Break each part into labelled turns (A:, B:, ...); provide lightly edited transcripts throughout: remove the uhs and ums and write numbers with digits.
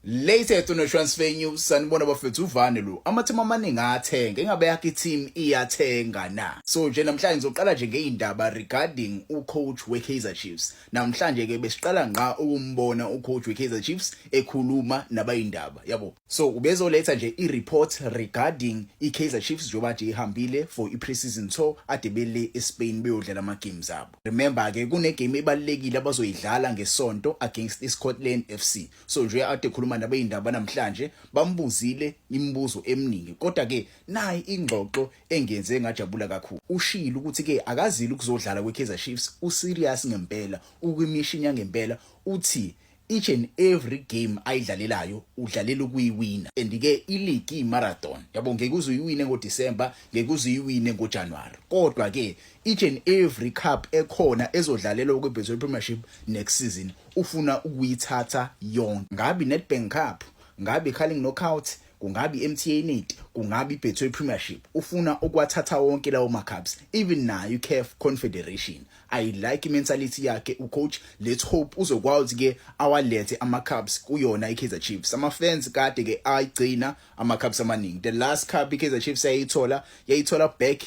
A: Latest on transfer news, sanibona bafethu. Uvane lo, amateam amaningi athenga, engabe yakhe team iyathenga na? So nje namhlanje ngizoqala nje ngeindaba regarding ucoach weKaizer Chiefs. Namhlanje ke besiqala ngqa ukumbona ucoach weKaizer Chiefs ekhuluma nabayindaba, yabo. So ubezoletha nje i-report regarding iKaizer Chiefs njengoba nje ihambile for i-pre-season tour ade bele eSpain beyodlala ama games abo. Remember ke kune game ebalekile abazoyidlala ngesonto against iScotland FC. So nje ade khuluma nabeyindaba namhlanje, bambuzile imibuzo eminingi, kodwa ke nayi ingxoxo engenze ngajabula kakhulu. Ushilo ukuthi ke akazile ukuzodlala kweKaizer Chiefs, userious ngempela, ukwimission yangempela. Uthi each and every game ayidlalelayo udlalela ukuyiwina, and ke ileague i-marathon, yabo. Ngeke uze uyiwine ngoDecember, ngeke uze uyiwine ngoJanuary, kodwa ke each and every cup ekhona ezodlalelwa kwiBetway Premiership next season ufuna ukuyithatha yonke. Ngabe Nedbank Cup, ngabe Carling Knockout, kungabi MTN 8, kungabi iBetway Premiership, ufuna ukwathatha wonke lawo ma cups, even nayo iCAF Confederation. I like mentality yakhe ucoach. Let's hope uzokwazi ke awalethe ama cups kuyona iKaizer Chiefs. Ama fans kade ke ayigcina ama cups amaningi. The last cup iKaizer Chiefs yayithola back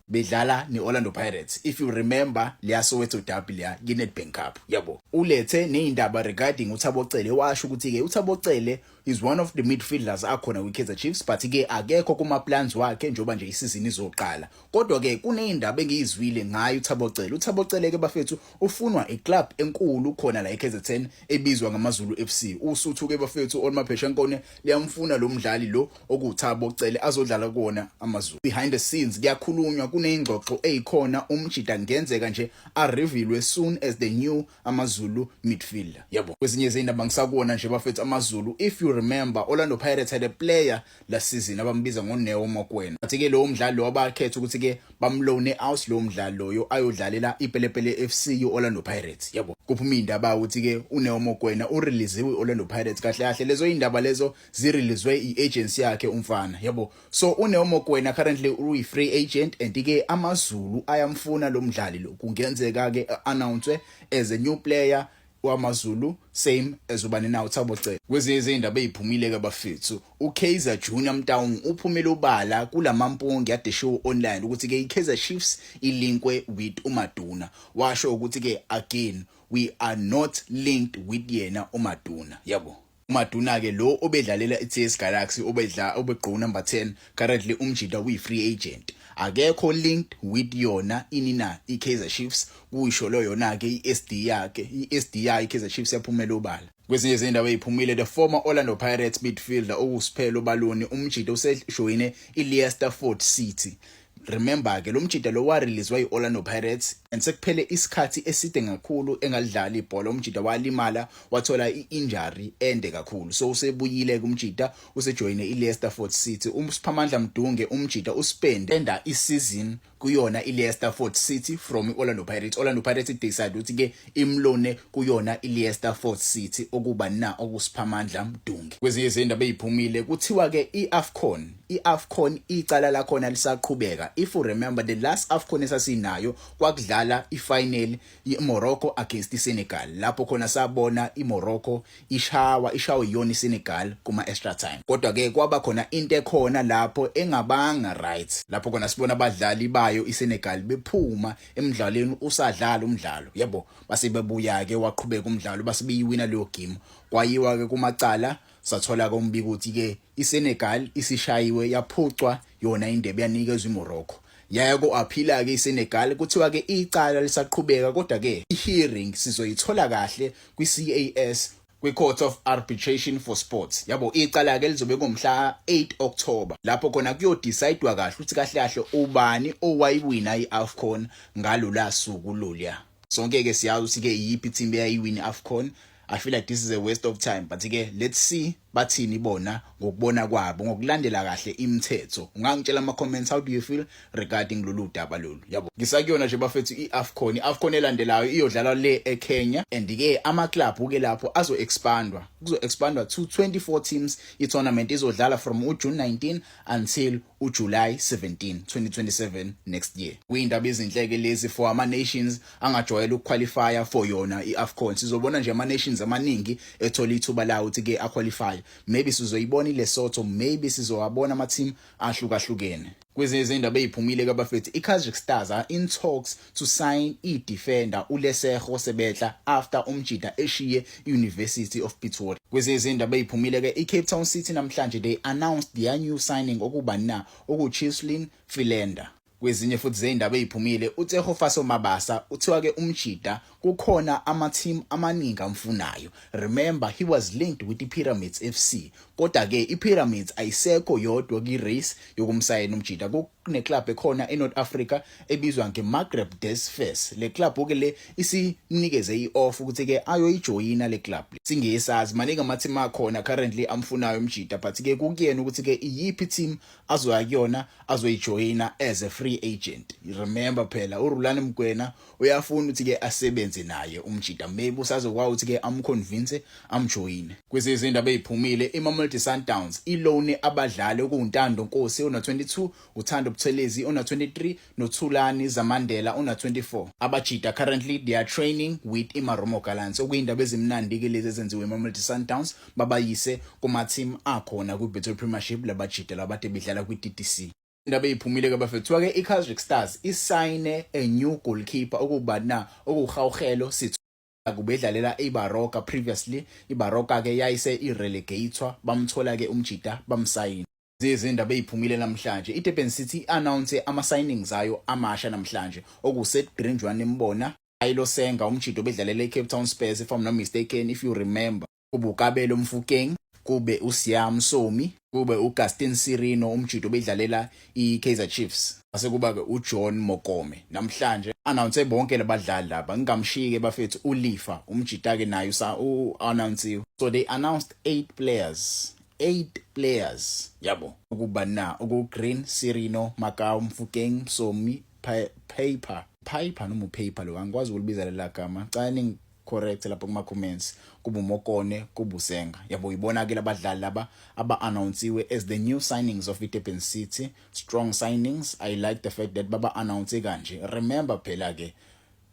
A: bedlala neOrlando Pirates, if you remember, leya Soweto derby, leya yeNedbank Cup, yabo. Ulethe nezindaba regarding uThabo Cele, washo ukuthi ke uThabo Cele is one of the midfielders akhona kwiKaizer Chiefs, but ke akekho kuma plans wakhe njengoba nje isizini izoqala. Kodwa ke kunezindaba engiyizwile ngayo uThabo Cele. uThabo Cele ke bafethu ufunwa iclub enkulu khona la eKZN ebizwa ngamaZulu FC. Usuthu ke bafethu olmaphesha nkone liyamfuna lo mdlali lo okuThabo Cele azodlala kuona amaZulu. Behind the scenes kuyakhulunywa, kuneyingxoxo ezikhona, umjida ngenzeka nje a-revealwe soon as the new amaZulu midfielder, yabo. Kwezinye izindaba ngisakuona nje bafethu amaZulu, if you remember, Orlando Pirates had a player last season abambiza ngoNeo Mokwena. Athi ke lo mdlali lo abakhetha ukuthi ke bamloane out lo mdlali loyo ayodlalela iPelepele FC uOrlando Pirates, yabo. Kuphuma indaba ukuthi ke uNeo Mokwena ureleasiwe iOrlando Pirates. Kahle kahle lezo indaba lezo zireleaswe iagency yakhe umfana, yabo. So uNeo Mokwena currently uyi free agent and ke amaZulu ayamfuna lo mdlali lo. Kungenzeka ke announce as a new player wamaZulu, same as ubani na, uThabo Cele. Kwezinye izindaba eziphumile ke bafethu, uKaizer Junior Motaung uphumile ubala kulamampunge ade show online ukuthi ke iKaizer Chiefs ilinkwe with uMaduna. Washo ukuthi ke again, we are not linked with yena uMaduna, yabo. uMaduna ke lo obedlalela iTS Galaxy, obedla obegqoka number 10. Currently umjida uyi free agent, akekho linked with yona ini na iKaizer Chiefs. Kuyisho lo yona ke iSD yakhe, iSD yayo iKaizer Chiefs yaphumela obala. Kwezinye izindaba eziphumile, the former Orlando Pirates midfielder okuSiphelo Baloni, umjida usejoyine iLeicester Ford City. Remember ke lo mjida lo wareleasewa yi-Orlando Pirates and sekuphele isikhathi eside kakhulu engalidlali ibhola. Umjida walimala, wathola i-injury ende kakhulu, so usebuyile kumjida, usejoyine iLeicester Ford City. USiphamandla Mdunge, umjida uspend enda isizini kuyona iLeicester Ford City from iOrlando Pirates. Orlando Pirates decide ukuthi ke imloane kuyona iLeicester Ford City okuba na okuSiphamandla Mdunge. Kwezinye izindaba eziphumile, kuthiwa ke iAfcon icala lakhona lisaqhubeka. If you remember, the last AFCON esasinayo kwakudlala ifinal iMorocco against iSenegal, lapho khona sabona iMorocco ishawa iyona iSenegal kuma extra time. Kodwa ke kwaba khona into ekhona lapho engabanga right, lapho khona sibona abadlali bayo iSenegal bephuma emidlalweni usadlala umdlalo, yabo. Base bebuya ke, waqhubeka umdlalo, base beyiwina leyo game. Kwayiwa ke kumacala, sathola ke umbiko ukuthi ke iSenegal isishayiwe, yaphucwa yona indebe, yanikezwa iMorocco. Yaya ko-appeala ke iSenegal. Kuthiwa ke icala lisaqhubeka, kodwa ke i-hearing sizoyithola kahle kwi-CAS, kwi-Court of Arbitration for Sports, yabo. Icala ke lizobe ngomhla 8 October, lapho khona kuyodecidewa kahle ukuthi kahle kahle ubani owayiwina iAfcon ngalo suku loluya. Sonke ke siyazi ukuthi ke iyiphi team eyayiwina iAfcon. I feel like this is a waste of time, but ke let's see bathini bona ngokubona kwabo ngokulandela kahle imithetho. Ungangitshela ama comments, how do you feel regarding lolu daba lolu, yabo? Ngisakuyona nje bafethu iAfcon, iAfcon elandelayo iyodlalwa le eKenya, and ke ama club ke lapho azo expandwa, kuzo expandwa to 24 teams. I-tournament izodlala from uJune 19 until uJuly 17 2027 next year. Kuyindaba ezinhleke lezi for ama nations angajwayele ukuqualifya for yona iAfcon. Sizobona nje ama nations amaningi ethola ithuba lawo ukuthi ke aqualify. side. Maybe sizoyibona iLesotho, maybe sizowabona ama team ahlukahlukene. Kwezinye izindaba eziphumile kabafethu, iKaizer Stars are in talks to sign i-defender uLesego Sebetla after umjida eshiye i-University of Pretoria. Kwezinye izindaba eziphumile ke, iCape Town City namhlanje they announced their new signing, okuba na okuChislin Philander. Kwezinye futhi zeyindaba eziphumile, uTshegofatso Mabasa uthiwa ke umjida kukhona ama-team amaningi amfunayo. Remember, he was linked with iPyramids FC, kodwa ke iPyramids ayisekho yodwa kwi-race yokumsayina umjida. Kune-club ekhona eNorth Africa ebizwa ngeMaghreb des Fes. Le club ke le isinikeze i-offer ukuthi ke ayoyijoyina le club. Singesazi, maningi ama-team akhona currently amfunayo umjida, but ke kukuyena ukuthi ke iyiphi team azoya kuyona, azoyijoyina as a free agent. Remember phela, uRulani Mokwena uyafuna ukuthi ke asebenze naye umjida, maybe usazokwazi ukuthi ke amconvince amjoyine. Kwezinye izindaba eziphumile, iMamelodi Sundowns iloan abadlali okuwuNtando Nkosi ona 22, uThando Buthelezi ona 23 noThulani Zamandela ona 24. Abajida currently they are training with iMarumo Gallants, okuyindaba ezimnandi ke lezi ezenziwe iMamelodi Sundowns, babayise kuma team akhona kwi-Betway Premiership labajida labade bedlala kwi-DDC. Indaba eyiphumile ke bafethu, ke iCasric Stars isayine a new goalkeeper, okuba na okuHauhelo Sithu, kubedlalela iBaroka previously. iBaroka ke yayise irelegatwa, bamthola ke umjida, bamsayina. Zizindaba eziphumile namhlanje, iDurban City announce ama signings ayo amasha namhlanje, okuSeth Green nimbona Ayilo Senga, umjido bedlalela iCape Town Spurs if I'm not mistaken, if you remember, kube uKabelo Mfukeng, kube uSiam Somi, kube uGaston Sirino, umjido bedlalela iKaizer Chiefs, ase kuba ke uJohn Mokome. Namhlanje announce bonke labadlali laba. Ngingamshiki bafethu uLifa, umjida ke naye usa u-announce. So they announced 8 players, 8 players yabo, ukuba na uku Green, Sirino, Makau, Mfukeng, Somi, Paper, Piper noma uPaper lo, angikwazi ukulibiza lela gama, cha ni correct lapho kuma comments, kuba uMokone, kuba uSenga yabo. Ibona ke labadlali laba aba announceiwe as the new signings of iDurban City. Strong signings. I like the fact that baba announce kanje. Remember phela ke,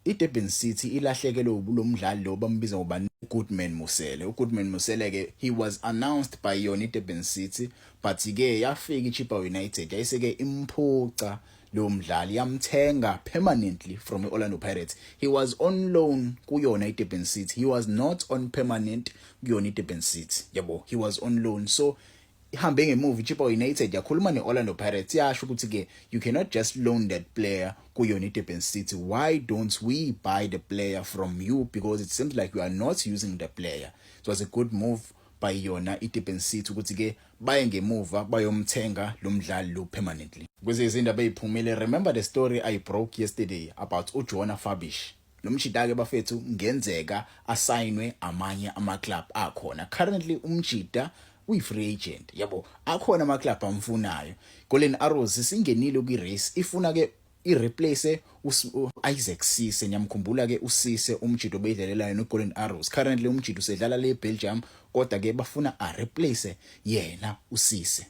A: iDurban City ilahlekelwe lo mdlali lo bambiza ngoba Goodman Mosele. uGoodman Mosele ke, he was announced by yona iDurban City, but ke yafika iChippa United, yayiseke imphuca lo mdlali, yamthenga permanently from iOrlando Pirates. He was on loan kuyona iDurban City, he was not on permanent kuyona iDurban City yabo, he was on loan. So ihambe ngemuva iChippa United yakhuluma neOrlando Pirates, yasho ukuthi ke you cannot just loan that player kuyona iDurban City. Why don't we buy the player from you, because it seems like you are not using the player? It was a good move by yona iDurban City ukuthi ke baye ngemuva bayomthenga lo mdlali lo permanently. Kwezinye izindaba eziphumile, remember the story I broke yesterday about uJona Fabisch? Lo mjida ke bafethu ngenzeka asayinwe amanye ama club akhona. Currently umjida uyi-free agent yabo, akhona ama club amfunayo. Golden Arrows singenile kwi-race, ifuna ke ireplace uIsaac Sise. Niyamkhumbula ke uSise, umjido obedlalelayo noGolden Arrows. Currently umjido usedlala le Belgium, kodwa ke bafuna a replace yena uSise.